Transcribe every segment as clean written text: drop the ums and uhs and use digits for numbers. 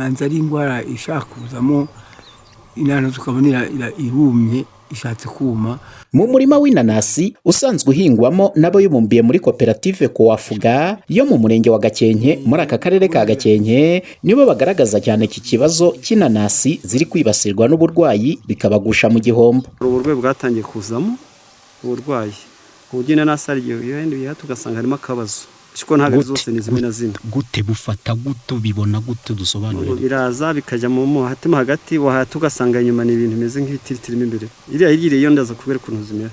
Manza ari indwara ishaka kuzamo inanasi, ukabona irumye, ishatse kuma. Mu murima w'inanasi usanzwe uhingwamo n'abayibumbiye muri koperative Kowafuga yo mu murenge wa Gakenke muri aka karere ka Gakenke, nibo bagaragaza cyane iki kibazo cy'inanasi ziri kwibasirwa n'uburwayi, bikabagusha mu gihombo. Uburwayi bwatangiye kuzamo uburwayi ku buryo inanasi hari igihe uyihata ugasanga harimo akabazo, kuko ntabwo ari zose, ni zimwe na zimwe. Gute bufata? Gute ubibona? Gute dusobanurire? Biraza bikajya mu hatima hagati, wahata ugasanga inyuma ni ibintu bimeze nk'ibitiritirimo imbere. Iriya hirya iyo ndaza kubereka ukuntu zimera,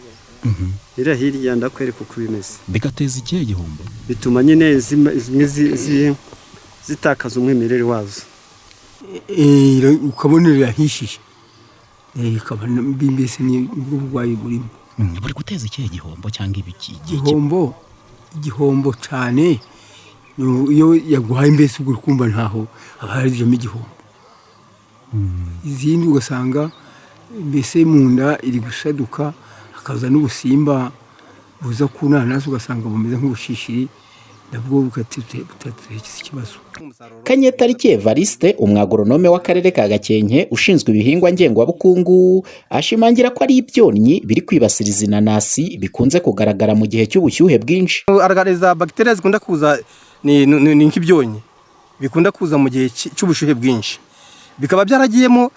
iriya hirya ndakwereka uko bimeze. Bigateza ikihe gihombo? Bituma nyine zimwe zitakaza umwimerere wazo. Ukabona irahishije, ikaba mbese ni ubwo burwayi burimo. Buri guteza ikihe gihombo cyangwa ibiki? Igihombo cyane iyo yaguhaye, mbese ubwo uri kumva ntaho haba harijemo igihombo. Izindi ugasanga mbese mu nda iri gusaduka, hakaza n'ubusimba buza ku nanasi, ugasanga bumeze nk'ubushishiri, nabwo bugateza ikibazo. Kanyetariki Evariste, umwagoronome w'akarere ka Gakenke ushinzwe ibihingwa ngengwabukungu, ashimangira ko ari ibyonnyi biri kwibasira izi nanasi bikunze kugaragara mu gihe cy'ubushyuhe bwinshi. Aragaragaza bagiteri zikunda kuza ni nk'ibyonnyi bikunda kuza mu gihe cy'ubushyuhe bwinshi, bikaba byaragiyemo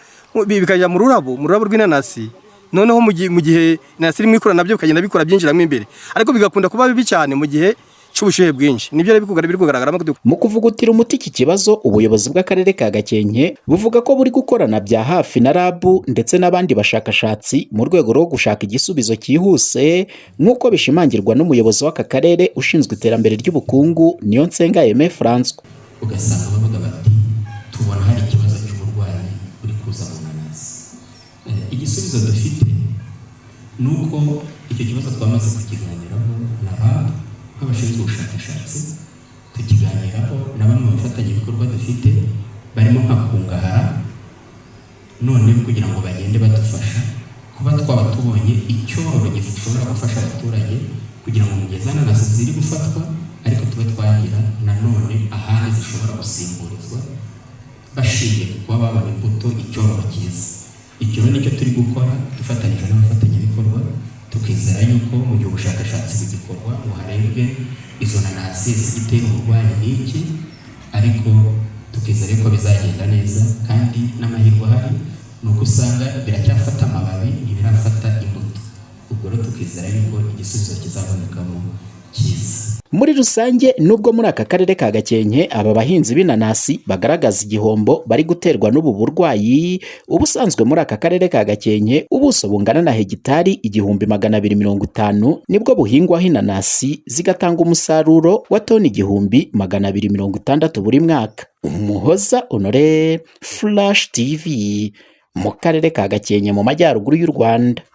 bikajya mu rurabo rw'inanasi. Noneho mu gihe inanasi irimo ikura, nabyo bikagenda bikora byinjiramo imbere, ariko bigakunda kuba bibi cyane mu gihe cy'ubushyuhe bwinshi. Nibyo rero biri kugaragaramo. Mu kuvugutira umuti iki kibazo, ubuyobozi bw'akarere ka Gakenke buvuga ko buri gukorana bya hafi na RAB ndetse n'abandi bashakashatsi mu rwego rwo gushaka igisubizo cyihuse, nk'uko bishimangirwa n'umuyobozi w'aka karere ushinzwe iterambere ry'ubukungu, Niyonsenga Aime Francois. Ugasanga bavuga bati: "Tubona hari ikibazo cy'uburwayi buri kuza mu nanasi." Igisubizo dufite ni uko icyo kibazo twamaze kukiganiraho na RAB nk'abashinzwe ubushakashatsi, tukiganiraho na bamwe mu bafatanyabikorwa dufite barimo nka Kungahara, noneho kugira ngo bagende badufasha kuba twaba tubonye icyororo gishobora gufasha abaturage, kugira ngo mu gihe za nanasi ziri gufatwa, ariko tube twagira nanone ahandi zishobora gusimburizwa, bashingiye ku kuba babona imbuto, icyororo cyiza. Icyo rero nicyo turi gukora dufatanyije n'abafatanyabikorwa, tukizera yuko mu gihe ubushakashatsi bugikorwa ngo harebwe izo nanasi zigitera uburwayi ni iki, ariko tukizera yuko bizagenda neza. Kandi n'amahirwe ahari ni uko usanga biracyafata amababi, ntibirafata imbuto. Ubwo rero tukizera yuko igisubizo kizabonekamo cyiza. Muri rusange, nubwo muri aka karere ka Gakenke aba bahinzi b'inanasi bagaragaza igihombo bari guterwa n'ubu burwayi, ubusanzwe muri aka karere ka Gakenke ubuso bungana na hegitari 1250 nibwo buhingwaho inanasi, zigatanga umusaruro wa toni 1260 buri mwaka. Umuhoza Honore, Flash TV, mu karere ka Gakenke mu majyaruguru y'u Rwanda.